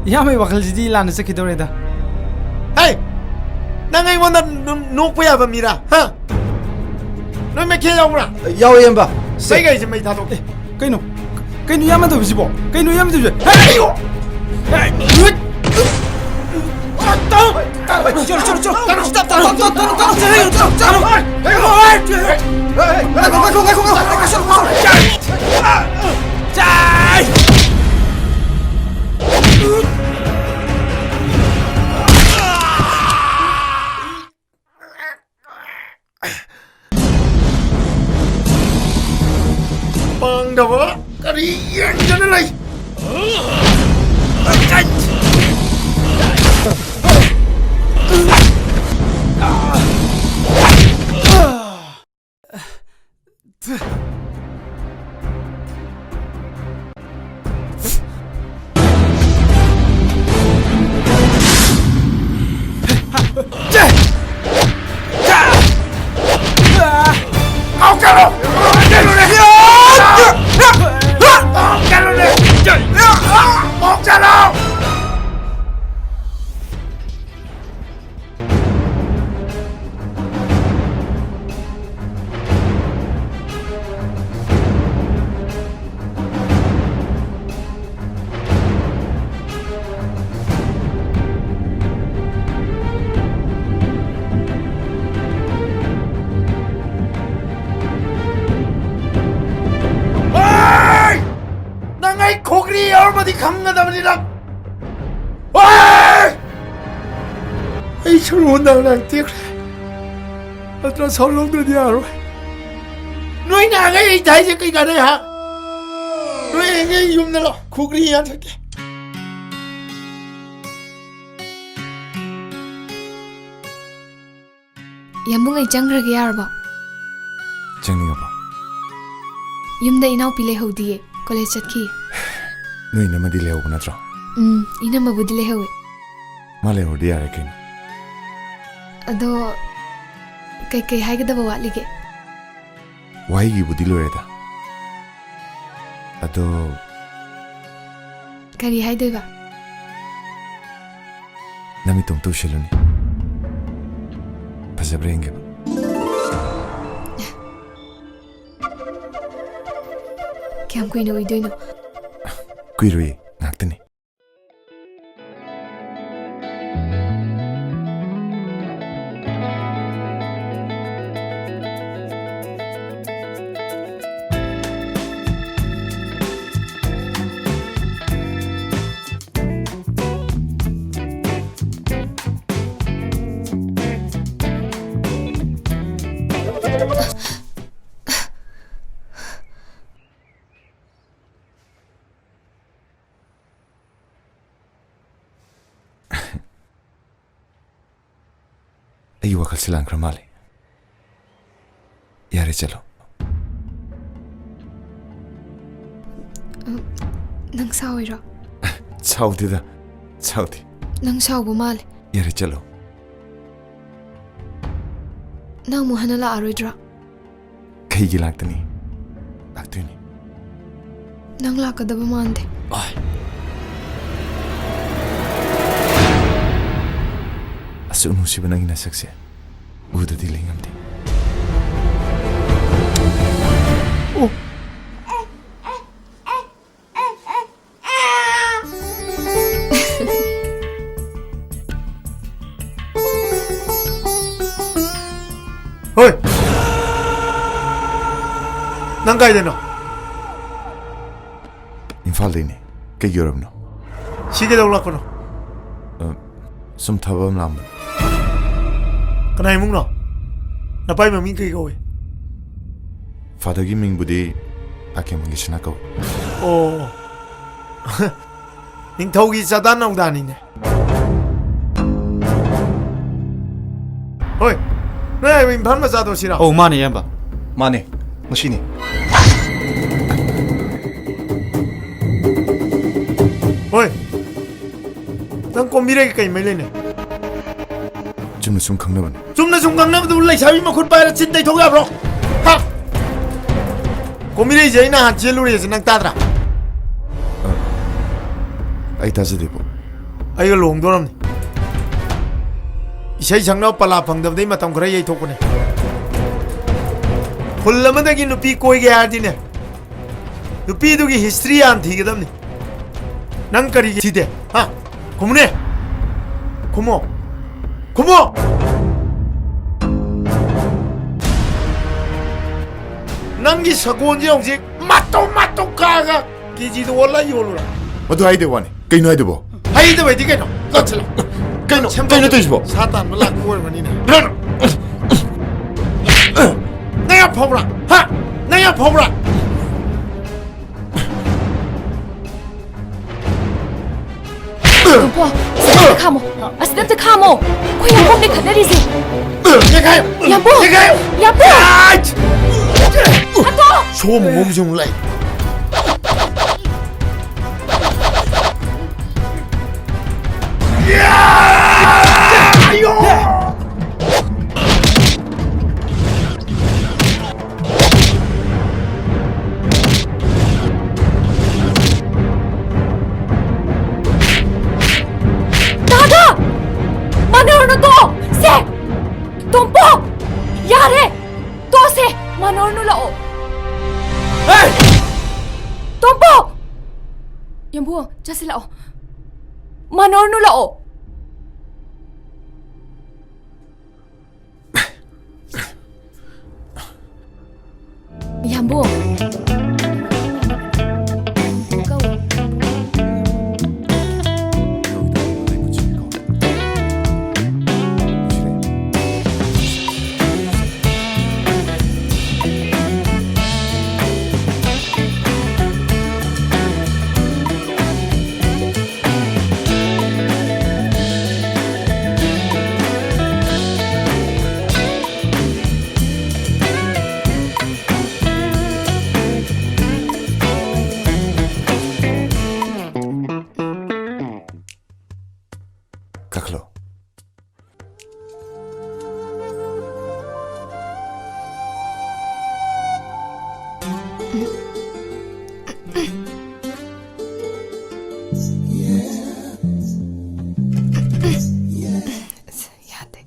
ꯏꯌꯥꯝꯕꯒꯤ ꯋꯥꯈꯜꯁꯤꯗꯤ ꯂꯥꯟꯅ ꯆꯠꯈꯤꯗꯧꯔꯦꯗ꯫ ꯍꯦ! ꯅꯪ ꯑꯩꯉꯣꯟꯗ ꯅꯣ-, ꯅꯣꯛꯄ ꯌꯥꯕ ꯃꯤꯔꯥ? ꯍꯥ? ꯅꯣꯏ ꯃꯩꯈꯦꯠ ꯌꯥꯎꯕ꯭ꯔꯥ? ꯌꯥꯎꯋꯦ, ꯏꯌꯥꯝꯕ꯫ ꯁꯦ꯫ ꯃꯩ ꯀꯩꯁꯦ ꯃꯩ ꯊꯥꯗꯣꯛꯀꯦ꯫ ꯀꯩꯅꯣ? ꯀꯩꯅꯣ ꯏꯌꯥꯝꯕ ꯇꯧꯔꯤꯁꯤꯕꯣ? ꯀꯩꯅꯣ ꯏꯌꯥꯝꯕ ꯇꯧꯔꯤꯁꯦ? ꯍꯦ! ꯍꯦ! ꯆꯠꯂꯣ, ꯆꯠꯂꯣ, ꯆꯠꯂꯣ, ꯆꯠꯂꯣ, ꯆꯠꯂꯣ, ꯆꯠꯂꯣ, ꯆꯠꯂꯣ, ꯆꯠꯂꯣ, ꯆꯠꯂꯣ, ꯆꯠꯂꯣ, ꯆꯠꯂꯣ꯫ ꯉꯥꯏꯈꯣ, ꯉꯥꯏꯈꯣ, ꯉꯥꯏꯈꯣ, ꯉꯥꯏꯈꯣ, ꯉꯥꯏꯈꯣ, ꯉꯥꯏꯈꯣ, ꯉꯥꯏꯈꯣ꯫ ꯄꯥꯡꯗꯕ ꯀꯔꯤ ꯌꯦꯡꯗꯅ ꯂꯩ? ꯍꯣꯏ! ꯅꯪ ꯑꯩ ꯈꯣꯒ꯭ꯔꯤ ꯌꯥꯎꯔꯝꯃꯗꯤ ꯈꯪꯒꯗꯕꯅꯤ ꯅꯪ꯫ ꯍꯣꯏ! ꯑꯩ ꯁꯔꯨ ꯍꯨꯟꯗꯕ ꯅꯪ ꯇꯦꯛꯈ꯭ꯔꯦ꯫ ꯑꯜꯇ꯭ꯔꯥꯁꯥꯎꯟ ꯂꯧꯗ꯭ꯔꯗꯤ ꯌꯥꯔꯣꯏ꯫ ꯅꯣꯏ ꯅꯍꯥꯟꯈꯩ ꯑꯩ ꯊꯥꯏꯁꯦ ꯀꯩ ꯀꯥꯟꯅꯩ, ꯍꯥ? ꯅꯣꯏ ꯍꯌꯦꯡꯈꯩ ꯌꯨꯝꯗ ꯂꯥꯛꯑꯣ, ꯈꯨꯒ꯭ꯔꯤ ꯌꯥꯟꯊꯠꯀꯦ꯫ ꯌꯥꯝꯕꯨꯡ, ꯑꯩ ꯆꯪꯈ꯭ꯔꯒꯦ, ꯌꯥꯔꯕꯣ? ꯆꯪꯅꯤꯡꯉꯕꯣ? ꯌꯨꯝꯗ ꯏꯅꯥꯎꯄꯤ ꯂꯩꯍꯧꯗꯤꯌꯦ, ꯀꯣꯂꯦꯖ ꯆꯠꯈꯤ꯫ ꯅꯣꯏ ꯏꯅꯝꯃꯗꯤ ꯂꯩꯍꯧꯕ ꯅꯠꯇ꯭ꯔꯣ? ꯎꯝ, ꯏꯅꯝꯃꯕꯨꯗꯤ ꯂꯩꯍꯧꯋꯦ꯫ ꯃꯥ ꯂꯩꯍꯧꯔꯗꯤ ꯌꯥꯔꯦ ꯀꯩꯅꯣ꯫ ꯑꯗꯣ ꯀꯩꯀꯩ ꯍꯥꯏꯒꯗꯕ ꯋꯥꯠꯂꯤꯒꯦ? ꯋꯥꯍꯩꯒꯤꯕꯨꯗꯤ ꯂꯣꯏꯔꯦꯗ꯫ ꯑꯗꯣ ꯀꯔꯤ ꯍꯥꯏꯗꯣꯏꯕ? ꯅꯃꯤꯠꯇꯣ ꯑꯝꯇ ꯎꯏꯁꯤꯜꯂꯨꯅꯦ꯫ ꯐꯖꯕ꯭ꯔꯥ ꯌꯦꯡꯒꯦꯕ꯫ ꯀꯌꯥꯝ ꯀꯨꯏꯅ ꯎꯏꯗꯣꯏꯅꯣ? ꯀꯨꯏꯔꯣꯏꯌꯦ, ꯉꯥꯛꯇꯅꯤ꯫ ꯑꯩꯒꯤ ꯋꯥꯈꯜꯁꯦ ꯂꯥꯟꯈ꯭ꯔ ꯃꯥꯜꯂꯦ꯫ ꯌꯥꯔꯦ, ꯆꯠꯂꯣ꯫ ꯅꯪ ꯁꯥꯎꯔꯤꯔꯣ? ꯁꯥꯎꯗꯦꯗ, ꯁꯥꯎꯗꯦ꯫ ꯅꯪ ꯁꯥꯎꯕ ꯃꯥꯜꯂꯦ꯫ ꯌꯥꯔꯦ, ꯆꯠꯂꯣ꯫ ꯅꯪ ꯑꯃꯨꯛ ꯍꯟꯅ ꯂꯥꯛꯑꯔꯣꯏꯗ꯭ꯔꯣ? ꯀꯩꯒꯤ ꯂꯥꯛꯇꯅꯤ? ꯂꯥꯛꯇꯣꯏꯅꯤ꯫ ꯅꯪ ꯂꯥꯛꯀꯗꯕ ꯃꯥꯟꯗꯦ꯫ ꯑꯣꯏ꯫ ꯑꯁꯨꯛ ꯅꯨꯡꯁꯤꯕ ꯅꯪꯒꯤ ꯅꯁꯛꯁꯦ ꯎꯗ꯭ꯔꯗꯤ ꯂꯩ ꯉꯝꯗꯦ꯫ ꯑꯣ꯫ ꯍꯣꯏ! ꯅꯪ ꯀꯥꯏꯗꯅꯣ? ꯏꯝꯐꯥꯜꯗꯩꯅꯦ꯫ ꯀꯩꯒꯤ ꯑꯣꯏꯔꯕꯅꯣ? ꯁꯤ ꯀꯩꯗꯧ ꯂꯥꯛꯄꯅꯣ? ꯑ, ꯁꯨꯝ ꯊꯕꯛ ꯑꯃ ꯂꯥꯛꯑꯝꯕꯅꯤ꯫ ꯀꯅꯥ ꯏꯃꯨꯡꯅꯣ? ꯅꯄꯥꯏ ꯃꯃꯤꯡ ꯀꯩ ꯀꯧꯏ? ꯐꯥꯗꯔꯒꯤ ꯃꯤꯡꯕꯨꯗꯤ ꯑꯥꯔ ꯀꯦ ꯃꯪꯒꯦꯁꯅ ꯀꯧꯏ꯫ ꯑꯣ꯫ ꯅꯤꯡꯊꯧꯒꯤ ꯆꯥꯗꯥ ꯅꯧꯗꯥꯅꯤꯅꯦ꯫ ꯍꯣꯏ, ꯅꯣꯏ ꯍꯥꯏꯕ ꯏꯝꯐꯥꯜ ꯃꯆꯥꯗꯣ ꯁꯤꯔꯣ? ꯑꯧ, ꯃꯥꯅꯦ, ꯏꯌꯥꯝꯕ꯫ ꯃꯥꯅꯦ, ꯉꯁꯤꯅꯤ꯫ ꯍꯣꯏ, ꯅꯪ ꯀꯣꯝꯕꯤꯔꯩꯒ ꯀꯩ ꯃꯔꯤ ꯂꯩꯅꯩ? ꯆꯨꯝꯅ ꯁꯨꯝ ꯈꯪꯅꯕꯅꯤ꯫ ꯆꯨꯝꯅ ꯁꯨꯝ ꯈꯪꯅꯕꯗꯨ ꯂꯩꯁꯥꯕꯤ ꯃꯈꯨꯠ ꯄꯥꯏꯔ ꯆꯤꯟ ꯇꯩꯊꯣꯛ ꯌꯥꯕ꯭ꯔꯣ? ꯍꯥ? ꯀꯣꯝꯕꯤꯔꯩꯁꯦ ꯑꯩ ꯅꯍꯥꯟ ꯆꯦꯜꯂꯨꯔꯦꯁꯦ ꯅꯪ ꯇꯥꯗ꯭ꯔꯥ? ꯑꯩ ꯇꯥꯖꯗꯦꯕꯣ꯫ ꯑꯩꯒ ꯂꯨꯍꯣꯡꯗꯣꯔꯝꯅꯤ꯫ ꯏꯁꯩ ꯁꯛꯅꯕ ꯄꯂꯥ ꯐꯪꯗꯕꯗꯩ ꯃꯇꯝ ꯈꯔ ꯌꯩꯊꯣꯛꯄꯅꯦ꯫ ꯈꯨꯜ ꯑꯃꯗꯒꯤ ꯅꯨꯄꯤ ꯀꯣꯏꯒꯦ ꯍꯥꯏꯔꯗꯤꯅꯦ, ꯅꯨꯄꯤꯗꯨꯒꯤ history ꯍꯥꯟꯅ ꯊꯤꯒꯗꯕꯅꯤ꯫ ꯅꯪ ꯀꯔꯤꯒꯤ ꯊꯤꯗꯦ? ꯍꯥ? ꯈꯨꯝꯃꯨꯅꯦ꯫ ꯈꯨꯝꯃꯣ꯫ ꯈꯨꯝꯃꯣ! ꯅꯪꯒꯤ ꯁꯒꯣꯜꯁꯦ ꯍꯧꯖꯤꯛ ꯃꯇꯧ ꯃꯇꯧ ꯀꯥꯒ ꯀꯦꯖꯤꯗ ꯑꯣꯜꯂ ꯌꯣꯜꯂꯨꯔꯥ? ꯃꯗꯨ ꯍꯥꯏꯗꯦ ꯋꯥꯅꯤ꯫ ꯀꯩꯅꯣ ꯍꯥꯏꯗꯨꯕꯣ? ꯍꯩꯗꯕꯩꯗꯤ ꯀꯩꯅꯣ? ꯂꯥꯛꯁꯤꯜꯂꯣ꯫ ꯀꯩꯅꯣ? ꯁꯦꯝꯗꯣꯛ-, ꯀꯩꯅꯣ ꯇꯧꯔꯤꯁꯤꯕꯣ? ꯁꯥ ꯇꯥꯟꯕ ꯂꯥꯛꯄ ꯑꯣꯏꯔꯝꯒꯅꯤꯅꯦ꯫ ꯅꯪ ꯌꯥꯝ ꯐꯥꯎꯕ꯭ꯔꯥ? ꯍꯥ? ꯅꯪ ꯌꯥꯝ ꯐꯥꯎꯕ꯭ꯔꯥ? ꯇꯣꯝꯄꯣ, ꯑꯁꯤꯗ ꯑꯝꯇ ꯈꯥꯝꯃꯣ꯫ ꯑꯁꯤꯗ ꯑꯝꯇ ꯈꯥꯝꯃꯣ꯫ ꯑꯩꯈꯣꯏ ꯌꯥꯝꯕꯨꯡꯅꯦ ꯈꯠꯅꯔꯤꯁꯦ꯫ ꯌꯦꯡꯈꯥꯏꯌꯨ! ꯌꯥꯝꯕꯨꯡ! ꯌꯦꯡꯈꯥꯏꯌꯨ! ꯌꯥꯝꯕꯨꯡ! ꯑꯥꯏꯠ! ꯍꯟꯗꯣꯛ! ꯁꯣꯝ ꯃꯑꯣꯡꯁꯦ ꯑꯃꯨꯛ ꯂꯥꯛꯏ꯫ ꯇꯥꯗ! ꯃꯥꯟꯅꯔꯨꯅꯨ, ꯇꯣꯛꯑꯣ! ꯁꯦ! ꯇꯣꯝꯄꯣꯛ! ꯌꯥꯔꯦ! ꯇꯣꯛꯑꯁꯦ! ꯃꯥꯟꯅꯔꯨꯅꯨ, ꯂꯥꯛꯑꯣ! ꯍꯦ! ꯇꯣꯝꯄꯣꯛ! ꯌꯥꯝꯕꯨꯡ, ꯆꯠꯁꯤ ꯂꯥꯛꯑꯣ꯫ ꯃꯥꯟꯅꯔꯨꯅꯨ, ꯂꯥꯛꯑꯣ꯫ ꯌꯥꯝꯕꯨꯡ꯫ ꯀꯥꯈꯠꯂꯣ꯫ ꯑꯁ, ꯌꯥꯗꯦ꯫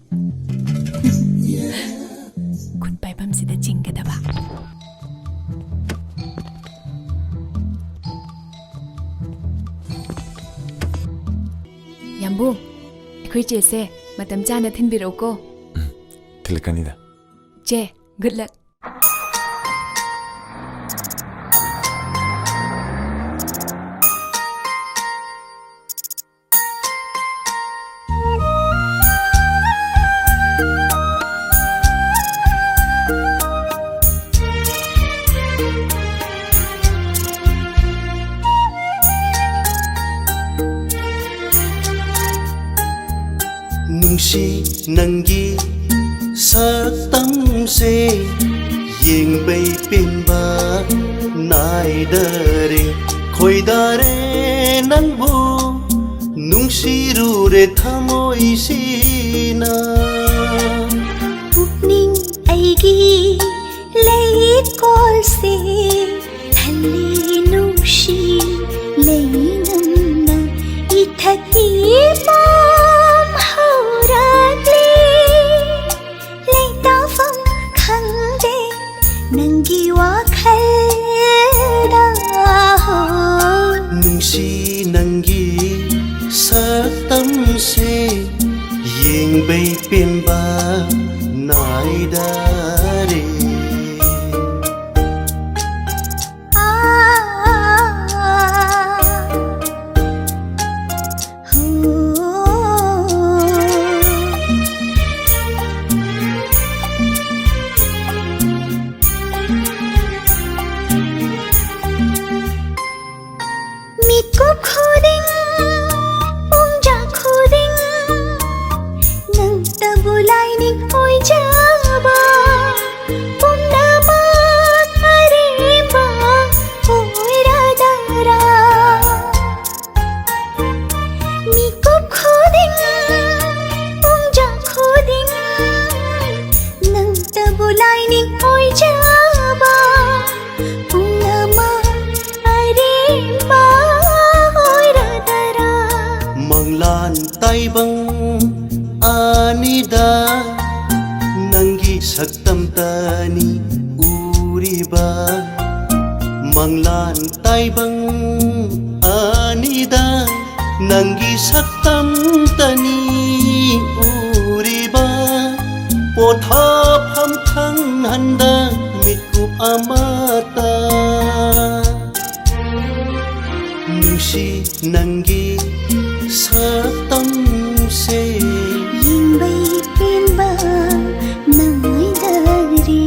ꯈꯨꯠ ꯄꯥꯏꯐꯝꯁꯤꯗ ꯆꯤꯡꯒꯗꯕ꯫ ꯌꯥꯝꯕꯨꯡ, ꯑꯩꯈꯣꯏ ꯆꯦꯁꯦ ꯃꯇꯝ ꯆꯥꯅ ꯊꯤꯟꯕꯤꯔꯛꯎꯀꯣ꯫ ꯊꯤꯜꯂꯛꯀꯅꯤꯗ꯫ ꯆꯦ, good luck꯫ ꯅꯨꯡꯁꯤ ꯅꯪꯒꯤ ꯁꯛꯇꯝꯁꯦ ꯌꯦꯡꯕꯩ ꯄꯦꯟꯕ ꯅꯥꯏꯗꯔꯦ꯫ ꯈꯣꯏꯗꯥꯔꯦ ꯅꯪꯕꯨ ꯅꯨꯡꯁꯤꯔꯨꯔꯦ ꯊꯃꯣꯏꯁꯤꯅ꯫ ꯄꯨꯛꯅꯤꯡ ꯑꯩꯒꯤ ꯂꯩꯀꯣꯜꯁꯦ ꯊꯜꯂꯤ ꯅꯨꯡꯁꯤ ꯂꯩꯅꯝꯅ ꯏꯊꯛꯀꯤ ꯄꯥꯝ ꯍꯧꯔꯛꯂꯦ꯫ ꯂꯩꯇꯥꯐꯝ ꯈꯪꯗꯦ ꯅꯪꯒꯤ ꯋꯥꯈꯜꯗ ꯍꯣ꯫ ꯅꯨꯡꯁꯤ ꯅꯪꯒꯤ ꯁꯛꯇꯝꯁꯦ ꯌꯦꯡꯕꯩ ꯄꯦꯟꯕ ꯅꯥꯏꯗꯔꯦ꯫ ꯃꯤꯀꯨꯞ ꯈꯨꯗꯤꯡ, ꯄꯨꯡꯖꯥ ꯈꯨꯗꯤꯡ, ꯅꯪꯇꯕꯨ ꯂꯥꯏꯅꯤꯡ ꯑꯣꯏꯖꯕ꯫ ꯇꯥꯏꯕꯪ ꯑꯅꯤꯗ ꯅꯪꯒꯤ ꯁꯛꯇꯝꯇꯅꯤ ꯎꯔꯤꯕ꯫ ꯃꯪꯂꯥꯟ ꯇꯥꯏꯕꯪ ꯑꯅꯤꯗ ꯅꯪꯒꯤ ꯁꯛꯇꯝꯇꯅꯤ ꯎꯔꯤꯕ꯫ ꯄꯣꯊꯥꯐꯝ ꯈꯪꯍꯟꯗ ꯃꯤꯠꯀꯨꯞ ꯑꯃꯇ ꯅꯨꯡꯁꯤ ꯅꯪꯒꯤ ꯁꯛꯇꯝꯁꯦ꯫ ꯌꯦꯡꯕꯩ ꯄꯦꯟꯕ ꯅꯥꯏꯗꯔꯦ꯫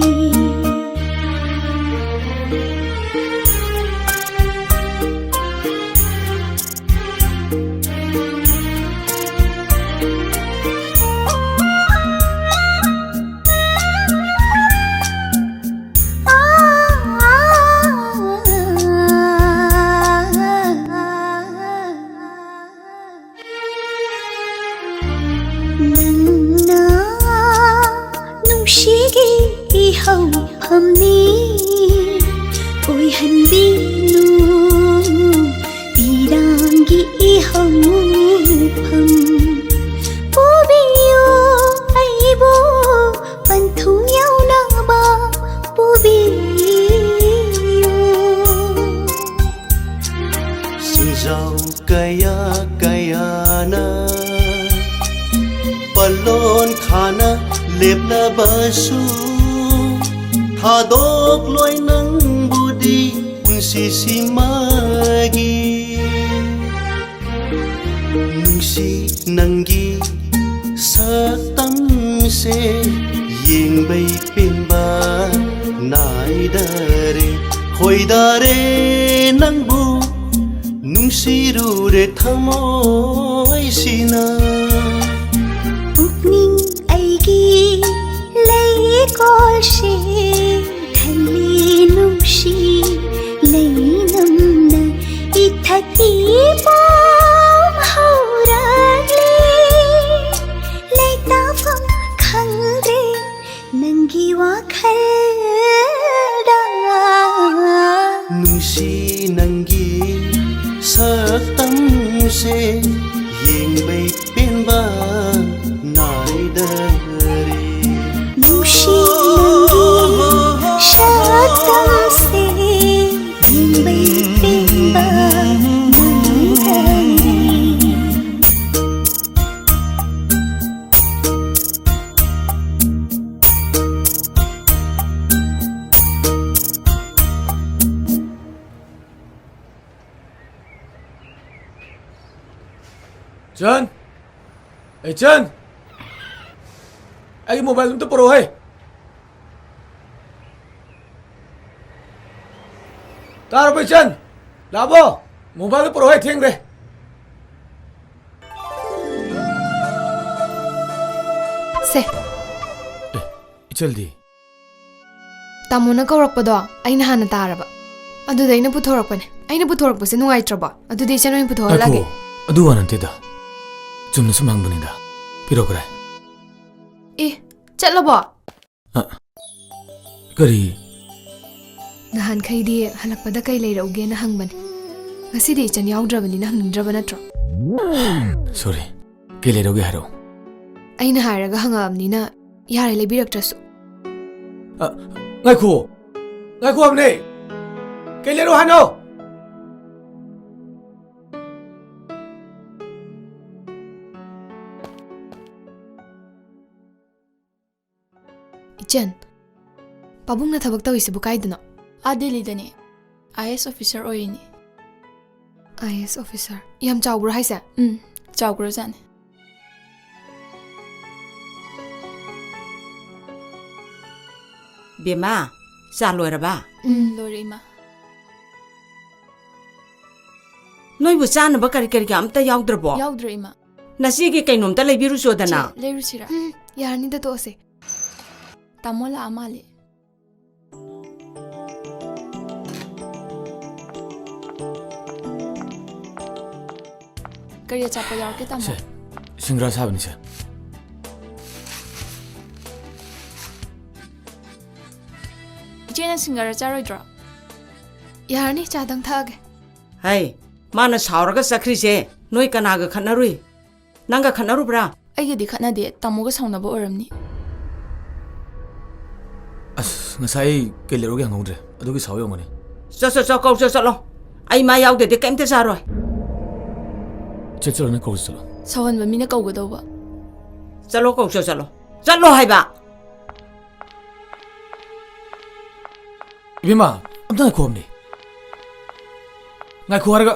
ꯅꯪꯅ ꯅꯨꯡꯁꯤꯒꯤ ꯏꯍꯧꯐꯝꯅꯤ ꯑꯣꯏꯍꯟꯕꯤꯅꯨ꯫ ꯄꯤꯔꯥꯡꯒꯤ ꯏꯍꯧꯐꯝ ꯄꯨꯕꯤꯌꯨ ꯑꯩꯕꯨ ꯄꯟꯊꯨꯡ ꯌꯧꯅꯕ ꯄꯨꯕꯤꯌꯨ꯫ ꯁꯤꯡꯖꯥꯎ ꯀꯌꯥ ꯀꯌꯥꯅ ꯄꯜꯂꯣꯟ ꯈꯥꯅ ꯂꯦꯞꯂꯕꯁꯨ ꯊꯥꯗꯣꯛꯂꯣꯏ ꯅꯪꯕꯨꯗꯤ ꯄꯨꯟꯁꯤꯁꯤꯃꯒꯤ꯫ ꯅꯨꯡꯁꯤ ꯅꯪꯒꯤ ꯁꯛꯇꯝꯁꯦ ꯌꯦꯡꯕꯩ ꯄꯦꯟꯕ ꯅꯥꯏꯗꯔꯦ꯫ ꯈꯣꯏꯗꯥꯔꯦ ꯅꯪꯕꯨ ꯅꯨꯡꯁꯤꯔꯨꯔꯦ ꯊꯃꯣꯏꯁꯤꯅ꯫ ꯄꯨꯛꯅꯤꯡ ꯑꯩꯒꯤ ꯂꯩꯀꯣꯜꯁꯦ ꯊꯜꯂꯤ ꯅꯨꯡꯁꯤ ꯂꯩꯅꯝꯅ ꯏꯊꯛ ꯏꯄꯣꯝ ꯍꯧꯔꯛꯂꯦ꯫ ꯂꯩꯇꯥꯐꯝ ꯈꯪꯗ꯭ꯔꯦ ꯅꯪꯒꯤ ꯋꯥꯈꯜꯗ꯫ ꯅꯨꯡꯁꯤ ꯅꯪꯒꯤ ꯁꯛꯇꯝꯁꯦ ꯌꯦꯡꯕꯩ ꯄꯦꯟꯕ ꯅꯥꯏꯗꯔꯦ꯫ ꯅꯨꯡꯁꯤ ꯅꯪꯒꯤ ꯁꯛꯇꯝꯁꯦ ꯌꯦꯡꯕꯩ ꯄꯦꯟꯕ ꯅꯪꯗꯅꯤ꯫ ꯏꯆꯟ! ꯑꯦ, ꯏꯆꯟ! ꯑꯩꯒꯤ ꯃꯣꯕꯥꯏꯜ ꯑꯝꯇ ꯄꯨꯔꯛꯑꯣꯍꯦ! ꯇꯥꯔꯕꯣ, ꯏꯆꯟ? ꯂꯥꯛꯑꯕꯣ? ꯃꯣꯕꯥꯏꯜꯗꯣ ꯄꯨꯔꯛꯑꯣꯍꯦ, ꯊꯦꯡꯈ꯭ꯔꯦ꯫ ꯁꯦ꯫ ꯑꯦ, ꯏꯆꯜꯗꯤ? ꯇꯥꯃꯣꯅ ꯀꯧꯔꯛꯄꯗꯣ ꯑꯩꯅ ꯍꯥꯟꯅ ꯇꯥꯔꯕ꯫ ꯑꯗꯨꯗ ꯑꯩꯅ ꯄꯨꯊꯣꯔꯛꯄꯅꯦ꯫ ꯑꯩꯅ ꯄꯨꯊꯣꯔꯛꯄꯁꯦ ꯅꯨꯡꯉꯥꯏꯇ꯭ꯔꯕꯣ? ꯑꯗꯨꯗꯤ ꯏꯆꯟ ꯑꯣꯏꯅ ꯄꯨꯊꯣꯛꯍꯜꯂꯒꯦ꯫ ꯉꯥꯏꯈꯣ, ꯑꯗꯨ ꯋꯥ ꯅꯠꯇꯦꯗ꯫ ꯆꯨꯝꯅ ꯁꯨꯝ ꯍꯪꯕꯅꯤꯗ꯫ ꯄꯤꯔꯛꯈ꯭ꯔꯦ꯫ ꯑꯦ, ꯆꯠꯂꯕꯣ? ꯑ, ꯀꯔꯤ? ꯅꯍꯥꯟꯈꯩꯗꯤ ꯍꯜꯂꯛꯄꯗ ꯀꯩ ꯂꯩꯔꯛꯎꯒꯦꯅ ꯍꯪꯕꯅꯦ꯫ ꯉꯁꯤꯗꯤ ꯏꯆꯟ ꯌꯥꯎꯗ꯭ꯔꯕꯅꯤꯅ ꯍꯪꯅꯤꯡꯗ꯭ꯔꯕ ꯅꯠꯇ꯭ꯔꯣ? Sorry꯫ ꯀꯩ ꯂꯩꯔꯛꯎꯒꯦ ꯍꯥꯏꯔꯛꯑꯣ꯫ ꯑꯩꯅ ꯍꯥꯏꯔꯒ ꯍꯪꯉꯛꯑꯕꯅꯤꯅ ꯌꯥꯔꯦ, ꯂꯩꯕꯤꯔꯛꯇ꯭ꯔꯁꯨ꯫ ꯑ, ꯉꯥꯏꯈꯨꯑꯣ꯫ ꯉꯥꯏꯈꯣ ꯍꯥꯏꯕꯅꯦ꯫ ꯀꯩ ꯂꯩꯔꯛꯑꯣ ꯍꯥꯏꯅꯣ? ꯏꯆꯟ, ꯄꯥꯕꯨꯡꯅ ꯊꯕꯛ ꯇꯧꯔꯤꯁꯤꯕꯨ ꯀꯥꯏꯗꯅꯣ? ꯑꯥ ꯗꯦꯜꯂꯤꯗꯅꯦ, IAS officer ꯑꯣꯏꯔꯤꯅꯦ꯫ IAS officer? ꯌꯥꯝ ꯆꯥꯎꯕ꯭ꯔꯣ ꯍꯥꯏꯁꯦ? ꯎꯝ, ꯆꯥꯎꯈ꯭ꯔꯖꯥꯠꯅꯦ꯫ ꯕꯦꯝꯃ, ꯆꯥ ꯂꯣꯏꯔꯕ? ꯎꯝ, ꯂꯣꯏꯔꯦ, ꯏꯃꯥ꯫ ꯅꯣꯏꯕꯨ ꯆꯥꯅꯕ ꯀꯔꯤ ꯀꯔꯤꯒ ꯑꯝꯇ ꯌꯥꯎꯗ꯭ꯔꯕꯣ? ꯌꯥꯎꯗ꯭ꯔꯦ, ꯏꯃꯥ꯫ ꯅꯆꯦꯒꯤ ꯀꯩꯅꯣꯝꯇ ꯂꯩꯕꯤꯔꯨꯆꯣꯗꯅ꯫ ꯆꯦ, ꯂꯩꯔꯨꯁꯤꯔꯥ? ꯎꯝ, ꯌꯥꯔꯅꯤꯗ, ꯇꯣꯛꯑꯁꯦ꯫ ꯇꯥꯃꯣ ꯂꯥꯛꯑ ꯃꯥꯜꯂꯦ꯫ ꯀꯔꯤ ꯑꯆꯥꯄꯣꯠ ꯌꯥꯎꯔꯛꯀꯦ, ꯇꯥꯃꯣ? ꯁꯦ, ꯁꯤꯡꯒ꯭ꯔꯥ ꯁꯥꯕꯅꯤ, ꯁꯦ꯫ ꯏꯆꯦꯅ ꯁꯤꯡꯒꯔꯥ ꯆꯥꯔꯣꯏꯗ꯭ꯔꯣ? ꯌꯥꯔꯅꯤ, ꯆꯥꯗꯪ ꯊꯛꯑꯒꯦ꯫ ꯍꯩ, ꯃꯥꯅ ꯁꯥꯎꯔꯒ ꯆꯠꯈ꯭ꯔꯤꯁꯦ ꯅꯣꯏ ꯀꯅꯥꯒ ꯈꯠꯅꯔꯨꯏ? ꯅꯪꯒ ꯈꯠꯅꯔꯨꯕ꯭ꯔꯥ? ꯑꯩꯒꯗꯤ ꯈꯠꯅꯗꯦ, ꯇꯥꯃꯣꯒ ꯁꯥꯎꯅꯕ ꯑꯣꯏꯔꯝꯅꯤ꯫ ꯑꯁ, ꯉꯁꯥꯏ ꯑꯩ ꯀꯩ ꯂꯩꯔꯨꯒꯦ ꯍꯪꯍꯧꯗ꯭ꯔꯦ, ꯑꯗꯨꯒꯤ ꯁꯥꯎ ꯌꯧꯒꯅꯤ꯫ ꯆꯠ, ꯆꯠ, ꯆꯠ, ꯀꯧ, ꯆꯠ, ꯆꯠꯂꯣ꯫ ꯑꯩ ꯃꯥ ꯌꯥꯎꯗꯗꯤ ꯀꯩꯝꯇ ꯆꯥꯔꯣꯏ꯫ ꯆꯠ, ꯆꯠꯂꯣ, ꯅꯪ ꯀꯧ ꯆꯠꯂꯣ꯫ ꯁꯥꯎꯍꯟꯕ ꯃꯤꯅ ꯀꯧꯒꯗꯧꯕ꯫ ꯆꯠꯂꯣ, ꯀꯧ ꯆꯠ, ꯆꯠꯂꯣ꯫ ꯆꯠꯂꯣ ꯍꯥꯏꯕ꯫ ꯏꯕꯦꯝꯃ, ꯑꯝꯇ ꯉꯥꯏꯈꯣ ꯑꯝꯅꯦ꯫ ꯉꯥꯏꯈꯣ ꯍꯥꯏꯔꯒ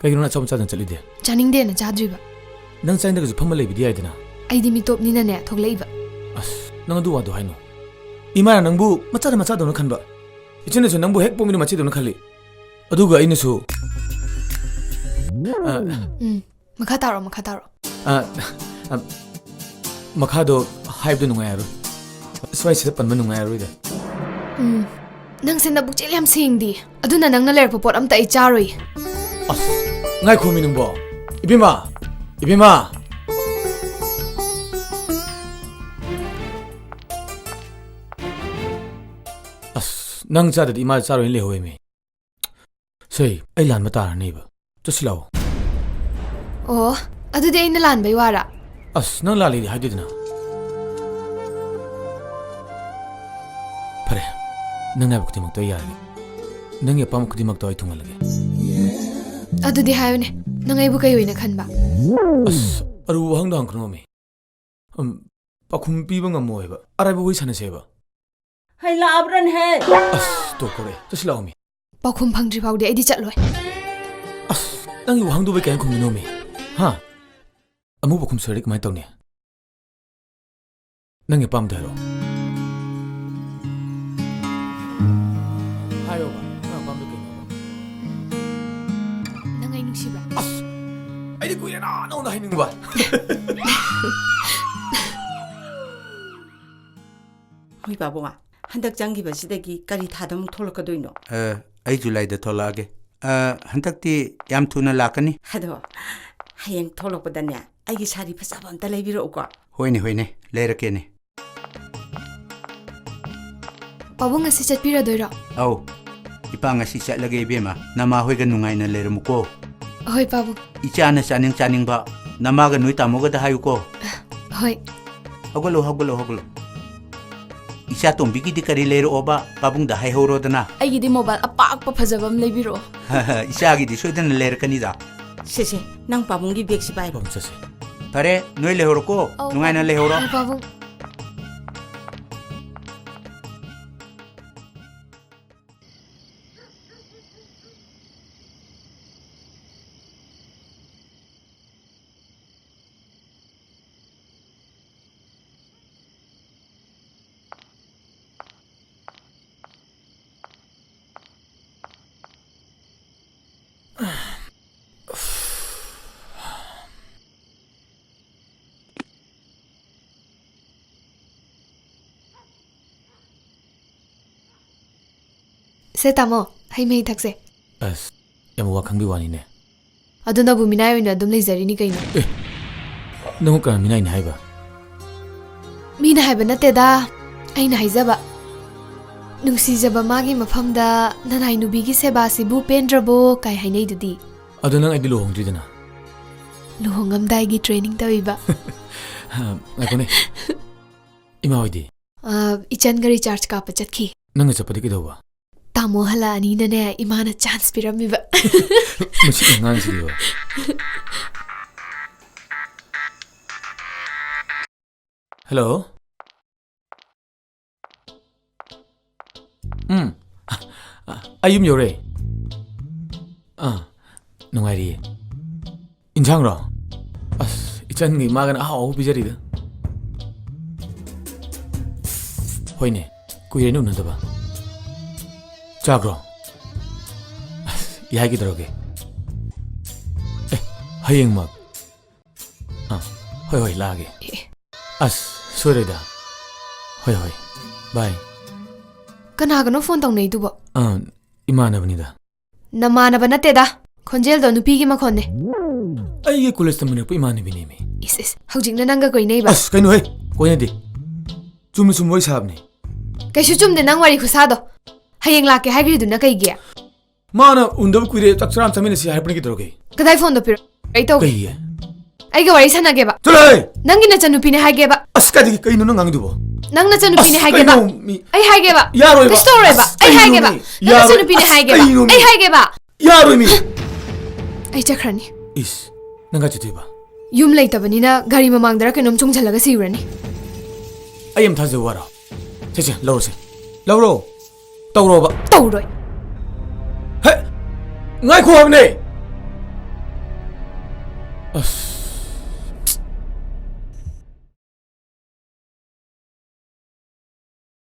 ꯀꯩꯒꯤꯅꯣ ꯅꯪ ꯑꯆꯥꯄꯣꯠ ꯆꯥꯗꯅ ꯆꯠꯂꯤꯗꯤ? ꯆꯥꯅꯤꯡꯗꯦꯅ ꯆꯥꯗ꯭ꯔꯤꯕ꯫ ꯅꯪ ꯆꯥꯅꯤꯡꯗ꯭ꯔꯒꯁꯨ ꯐꯝꯃ ꯂꯩꯕꯗꯤ ꯌꯥꯏꯗꯅ꯫ ꯑꯩꯗꯤ ꯃꯤꯇꯣꯞꯅꯤꯅꯅꯦ ꯊꯣꯛꯂꯛꯏꯕ꯫ ꯑꯁ, ꯅꯪ ꯑꯗꯨ ꯋꯥꯗꯣ ꯍꯥꯏꯅꯣ꯫ ꯏꯃꯥꯅ ꯅꯪꯕꯨ ꯃꯆꯥꯗ ꯃꯆꯥꯗꯧꯅ ꯈꯟꯕ꯫ ꯏꯆꯦꯅꯁꯨ ꯅꯪꯕꯨ ꯍꯦꯛ ꯄꯣꯛꯃꯤꯅ ꯃꯆꯦꯗꯧꯅ ꯈꯜꯂꯤ꯫ ꯑꯗꯨꯒ ꯑꯩꯅꯁꯨ, ꯑ, ꯎꯝ, ꯃꯈꯥ ꯇꯥꯔꯣ, ꯃꯈꯥ ꯇꯥꯔꯣ꯫ ꯑ, ꯑ, ꯃꯈꯥꯗꯣ ꯍꯥꯏꯕꯗꯣ ꯅꯨꯡꯉꯥꯏꯔꯣꯏ꯫ ꯁ꯭ꯋꯥꯏꯁꯤꯗ ꯄꯟꯕ ꯅꯨꯡꯉꯥꯏꯔꯣꯏꯗ꯫ ꯎꯝ, ꯅꯪꯁꯦ ꯅꯕꯨꯛꯆꯦꯜ ꯌꯥꯝ ꯁꯦꯡꯗꯤ꯫ ꯑꯗꯨꯅ ꯅꯪꯅ ꯂꯩꯔꯛꯄ ꯄꯣꯠ ꯑꯝꯇ ꯑꯩ ꯆꯥꯔꯣꯏ꯫ ꯑꯁ, ꯉꯥꯏꯈꯣꯃꯤ ꯅꯪꯕꯣ꯫ ꯏꯕꯦꯝꯃ, ꯏꯕꯦꯝꯃ꯫ ꯑꯁ, ꯅꯪ ꯆꯥꯗꯗꯤ ꯏꯃꯥ ꯆꯥꯔꯣꯏꯅ ꯂꯩꯍꯧꯋꯦꯃꯤ꯫ ꯁꯦ, ꯑꯩ ꯂꯥꯟꯕ ꯇꯥꯔꯅꯦꯕ꯫ ꯆꯠꯁꯤ ꯂꯥꯛꯑꯣ꯫ ꯑꯣ, ꯑꯗꯨꯗꯤ ꯑꯩꯅ ꯂꯥꯟꯕꯩ ꯋꯥꯔꯥ? ꯑꯁ, ꯅꯪ ꯂꯥꯜꯂꯤꯗꯤ ꯍꯥꯏꯗꯦꯗꯅ꯫ ꯐꯔꯦ, ꯅꯪꯅ ꯍꯥꯏꯕ ꯈꯨꯗꯤꯡꯃꯛꯇꯣ ꯑꯩ ꯌꯥꯔꯒꯦ꯫ ꯅꯪꯒꯤ ꯑꯄꯥꯝꯕ ꯈꯨꯗꯤꯡꯃꯛꯇꯣ ꯑꯩ ꯊꯨꯡꯍꯜꯂꯒꯦ꯫ ꯑꯗꯨꯗꯤ ꯍꯥꯏꯌꯨꯅꯦ, ꯅꯪ ꯑꯩꯕꯨ ꯀꯩ ꯑꯣꯏꯅ ꯈꯟꯕ? ꯑꯁ, ꯑꯔꯨꯕ ꯋꯥꯍꯪꯗꯣ ꯍꯪꯉꯛꯀꯅꯣꯃꯤ꯫ ꯎꯝ, ꯄꯥꯎꯈꯨꯝ ꯄꯤꯕ ꯉꯝꯃꯣꯏꯕ꯫ ꯑꯔꯥꯏꯕ ꯋꯥꯔꯤ ꯁꯥꯟꯅꯁꯦꯕ꯫ ꯍꯩ, ꯂꯥꯛꯑꯕ꯭ꯔꯅꯦꯍꯦ? ꯑꯁ, ꯇꯣꯛꯈ꯭ꯔꯦ꯫ ꯆꯠꯁꯤ ꯂꯥꯛꯑꯣꯃꯤ꯫ ꯄꯥꯎꯈꯨꯝ ꯐꯪꯗ꯭ꯔꯤ ꯐꯥꯎꯗꯤ ꯑꯩꯗꯤ ꯆꯠꯂꯣꯏ꯫ ꯑꯁ, ꯅꯪꯒꯤ ꯋꯥꯍꯪꯗꯨꯕꯨ ꯀꯩ ꯈꯨꯝꯗꯣꯏꯅꯣꯃꯤ? ꯍꯥ? ꯑꯃꯨꯛ ꯄꯥꯎꯈꯨꯝ ꯁꯣꯏꯔꯗꯤ ꯀꯃꯥꯏꯅ ꯇꯧꯅꯤ? ꯅꯪꯒꯤ ꯑꯄꯥꯝꯕꯗꯣ ꯍꯥꯏꯔꯛꯑꯣ꯫ ꯍꯥꯏꯌꯣꯕ, ꯅꯪ ꯑꯄꯥꯝꯕꯗꯣ ꯀꯩꯅꯣꯕ? ꯅꯪ ꯑꯩ ꯅꯨꯡꯁꯤꯕ꯭ꯔꯥ? ꯑꯁ! ꯑꯩꯗꯤ ꯀꯨꯏꯔꯦꯅ ꯅꯉꯣꯟꯗ ꯍꯥꯏꯅꯤꯡꯕ꯫ ꯍꯣꯏ, ꯄꯥꯕꯨꯡ, ꯍꯟꯗꯛ ꯆꯪꯈꯤꯕꯁꯤꯗꯒꯤ ꯀꯔꯤ ꯊꯥꯗ ꯑꯃꯨꯛ ꯊꯣꯛꯂꯛꯀꯗꯣꯏꯅꯣ? ꯑ, ꯑꯩ ꯖꯨꯂꯥꯏꯗ ꯊꯣꯛꯂꯛꯑꯒꯦ꯫ ꯑ, ꯍꯟꯗꯛꯇꯤ ꯌꯥꯝ ꯊꯨꯅ ꯂꯥꯛꯀꯅꯤ꯫ ꯑꯗꯣ, ꯍꯌꯦꯡ ꯊꯣꯛꯂꯛꯄꯗꯅꯦ, ꯑꯩꯒꯤ ꯁꯥꯔꯤ ꯐꯖꯕ ꯑꯝꯇ ꯂꯩꯕꯤꯔꯛꯎꯀꯣ꯫ ꯍꯣꯏꯅꯦ, ꯍꯣꯏꯅꯦ, ꯂꯩꯔꯛꯀꯦꯅꯦ꯫ ꯄꯥꯕꯨꯡ ꯉꯁꯤ ꯆꯠꯄꯤꯔꯗꯣꯏꯔꯣ? ꯑꯧ, ꯏꯄꯥ ꯉꯁꯤ ꯆꯠꯂꯒꯦ ꯏꯕꯦꯝꯃ, ꯅꯃꯥ ꯍꯣꯏꯒ ꯅꯨꯡꯉꯥꯏꯅ ꯂꯩꯔꯝꯃꯨꯀꯣ꯫ ꯍꯣꯏ ꯄꯥꯕꯨꯡ꯫ ꯏꯆꯥꯅ ꯆꯥꯅꯤꯡ ꯆꯥꯅꯤꯡꯕ ꯅꯃꯥꯒ ꯅꯣꯏ ꯇꯥꯃꯣꯒꯗ ꯍꯥꯏꯌꯨꯀꯣ꯫ ꯍꯣꯏ꯫ ꯍꯧꯒꯠꯂꯣ, ꯍꯧꯒꯠꯂꯣ, ꯍꯧꯒꯠꯂꯣ꯫ ꯏꯆꯥ ꯇꯣꯝꯕꯤꯒꯤꯗꯤ ꯀꯔꯤ ꯂꯩꯔꯛꯑꯣꯕ? ꯄꯥꯕꯨꯡꯗ ꯍꯥꯏꯍꯧꯔꯣꯗꯅ꯫ ꯑꯩꯒꯤꯗꯤ mobile ꯑꯄꯥꯛꯄ ꯐꯖꯕ ꯑꯃ ꯂꯩꯕꯤꯔꯛꯑꯣ꯫ ꯏꯆꯥꯒꯤꯗꯤ ꯁꯣꯏꯗꯅ ꯂꯩꯔꯛꯀꯅꯤꯗ꯫ ꯁꯦ, ꯁꯦ, ꯅꯪ ꯄꯥꯕꯨꯡꯒꯤ bag ꯁꯤ ꯄꯥꯏꯔꯣ꯫ ꯄꯥꯕꯨꯡ ꯆꯠꯁꯦ꯫ ꯐꯔꯦ, ꯅꯣꯏ ꯂꯩꯍꯧꯔꯣꯀꯣ꯫ ꯑꯧ, ꯅꯨꯡꯉꯥꯏꯅ ꯂꯩꯍꯧꯔꯣ꯫ ꯑꯧ, ꯄꯥꯕꯨꯡ꯫ ꯁꯦ ꯇꯥꯃꯣ, ꯍꯩ ꯃꯍꯤ ꯊꯛꯁꯦ꯫ ꯑꯁ, ꯌꯥꯝ ꯋꯥꯈꯪꯒꯤ ꯋꯥꯅꯤꯅꯦ꯫ ꯑꯗꯨꯅꯕꯨ ꯃꯤꯅꯥꯏ ꯑꯣꯏꯅ ꯑꯗꯨꯝ ꯂꯩꯖꯔꯤꯅꯤ ꯀꯩꯅꯣ꯫ ꯑꯦ, ꯅꯪꯕꯨ ꯀꯅꯥ ꯃꯤꯅꯥꯏꯅꯤ ꯍꯥꯏꯕ? ꯃꯤꯅ ꯍꯥꯏꯕ ꯅꯠꯇꯦꯗ, ꯑꯩꯅ ꯍꯥꯏꯖꯕ꯫ ꯅꯨꯡꯁꯤꯖꯕ ꯃꯥꯒꯤ ꯃꯐꯝꯗ ꯅꯅꯥꯏ ꯅꯨꯕꯤꯒꯤ ꯁꯦꯕꯥꯁꯤꯕꯨ ꯄꯦꯟꯗ꯭ꯔꯕꯣ ꯀꯥꯏ ꯍꯥꯏꯅꯩꯗꯨꯗꯤ꯫ ꯑꯗꯣ ꯅꯪ ꯑꯩꯗꯤ ꯂꯨꯍꯣꯡꯗ꯭ꯔꯤꯗꯅ꯫ ꯂꯨꯍꯣꯡꯉꯝꯗꯥꯏꯒꯤ training ꯇꯧꯏꯕ꯫ ꯉꯥꯏꯈꯣꯅꯦ꯫ ꯏꯃꯥ ꯍꯣꯏꯗꯤ? ꯑ, ꯏꯆꯟꯒ recharge ꯀꯥꯞꯄ ꯆꯠꯈꯤ꯫ ꯅꯪꯒ ꯆꯠꯄꯗꯤ ꯀꯩꯗꯧꯕ? ꯇꯥꯃꯣ ꯍꯜꯂꯛꯑꯅꯤꯅꯅꯦ, ꯏꯃꯥꯅ chance ꯄꯤꯔꯝꯃꯤꯕ꯫ ꯃꯁꯤ ꯑꯉꯥꯡꯁꯤꯗꯤꯕ꯫ Hello? ꯎꯝ꯫ ꯑ, ꯑ, ꯑꯩ ꯌꯨꯝ ꯌꯧꯔꯦ꯫ ꯑꯥ, ꯅꯨꯡꯉꯥꯏꯔꯤꯌꯦ꯫ ꯏꯟꯁꯥꯡꯔꯣ? ꯑꯁ, ꯏꯆꯟꯒ ꯏꯃꯥꯒꯅ ꯑꯍꯥꯎ ꯑꯍꯥꯎꯕ ꯄꯤꯖꯔꯤꯗ꯫ ꯍꯣꯏꯅꯦ, ꯀꯨꯏꯔꯦꯅꯦ ꯎꯅꯗꯕ꯫ ꯆꯥꯈ꯭ꯔꯣ? ꯑꯁ, ꯌꯥꯏ, ꯀꯩꯗꯧꯔꯒꯦ? ꯑꯦ, ꯍꯌꯦꯡꯃꯛ? ꯑꯥ, ꯍꯣꯏ, ꯍꯣꯏ, ꯂꯥꯛꯑꯒꯦ꯫ ꯑꯦ꯫ ꯑꯁ, ꯁꯣꯏꯔꯣꯏꯗ꯫ ꯍꯣꯏ, ꯍꯣꯏ, bye꯫ ꯀꯅꯥꯒꯅꯣ phone ꯇꯧꯅꯩꯗꯨꯕꯣ? ꯑꯥ, ꯏꯃꯥꯟꯅꯕꯅꯤꯗ꯫ ꯅꯃꯥꯟꯅꯕ ꯅꯠꯇꯦꯗ, ꯈꯣꯟꯖꯦꯜꯗꯣ ꯅꯨꯄꯤꯒꯤ ꯃꯈꯣꯟꯅꯦ꯫ ꯑꯩꯒꯤ college ꯇꯝꯃꯤꯟꯅꯔꯛꯄ ꯏꯃꯥꯟꯅꯕꯤꯅꯦꯃꯤ꯫ ꯏꯁ, ꯏꯁ, ꯍꯧꯖꯤꯛꯅ ꯅꯪꯒ ꯀꯣꯏꯅꯩꯕ? ꯑꯁ, ꯀꯩꯅꯣꯍꯦ, ꯀꯣꯏꯅꯗꯦ꯫ ꯆꯨꯝꯅ ꯁꯨꯝ ꯋꯥꯔꯤ ꯁꯥꯕꯅꯦ꯫ ꯀꯩꯁꯨ ꯆꯨꯝꯗꯦ ꯅꯪ ꯋꯥꯔꯤ ꯈꯨꯁꯥꯗꯣ꯫ ꯍꯌꯦꯡ ꯂꯥꯛꯀꯦ ꯍꯥꯏꯈ꯭ꯔꯤꯗꯨꯅ ꯀꯩꯒꯤ? ꯃꯥꯅ ꯎꯅꯗꯕ ꯀꯨꯏꯔꯦ, ꯆꯥꯛ ꯆꯔꯥ ꯑꯃ ꯆꯥꯃꯤꯟꯅꯁꯤ ꯍꯥꯏꯔꯛꯄꯅꯤ, ꯀꯩꯗꯧꯔꯒꯦ? ꯀꯗꯥꯏ phoneꯗꯣ ꯄꯤꯔꯛ-, ꯑꯩ ꯇꯧꯒꯦ꯫ ꯀꯩꯒꯤ? ꯑꯩꯒ ꯋꯥꯔꯤ ꯁꯥꯟꯅꯒꯦꯕ꯫ ꯆꯠꯂꯣꯍꯦ! ꯅꯪꯒꯤ ꯅꯆꯟꯅꯨꯄꯤꯅꯦ ꯍꯥꯏꯒꯦꯕ꯫ ꯑꯁ, ꯀꯥꯏꯗꯒꯤ ꯀꯩꯅꯣ ꯅꯪ ꯉꯥꯡꯉꯤꯗꯨꯕꯣ? ꯅꯪ ꯅꯆꯟꯅꯨꯄꯤꯅꯦ ꯑꯁ, ꯍꯥꯏꯒꯦꯕ꯫ ꯀꯩꯅꯣ ꯃꯤ- ꯑꯩ ꯍꯥꯏꯒꯦꯕ꯫ ꯌꯥꯔꯣꯏꯕ꯫ ꯀꯩꯁꯨ ꯇꯧꯔꯣꯏꯕ꯫ ꯑꯁ, ꯑꯩ ꯀꯩꯅꯣ ꯍꯥꯏꯒꯦꯕ꯫ ꯃꯤ- ꯅꯪ ꯌꯥꯔꯣꯏ-, ꯅꯆꯟꯅꯨꯄꯤꯅꯦ ꯑꯁ, ꯍꯥꯏꯒꯦꯕ꯫ ꯀꯩꯅꯣ ꯑꯩ ꯃꯤ- ꯍꯥꯏꯒꯦꯕ꯫ ꯌꯥꯔꯣꯏ ꯃꯤ! ꯑꯩ ꯆꯠꯈ꯭ꯔꯅꯤ꯫ ꯏꯁ, ꯅꯪ ꯀꯥꯏ ꯆꯠꯇꯣꯏꯕ? ꯌꯨꯝ ꯂꯩꯇꯕꯅꯤꯅ ꯒꯥꯔꯤ ꯃꯃꯥꯡꯗꯔ ꯀꯩꯅꯣꯝ ꯆꯣꯡꯁꯤꯜꯂꯒ ꯁꯤꯔꯨꯔꯅꯤ꯫ ꯑꯩ ꯑꯃ ꯊꯥꯖꯧ ꯋꯥꯔꯣ꯫ ꯁꯦ, ꯁꯦ, ꯂꯧꯔꯣꯁꯦ꯫ ꯂꯧꯔꯣ꯫ ꯇꯧꯔꯣꯕ꯫ ꯇꯧꯔꯣꯏ꯫ ꯍꯦ! ꯉꯥꯏꯈꯣ ꯍꯥꯏꯕꯅꯦ! ꯑꯁ꯫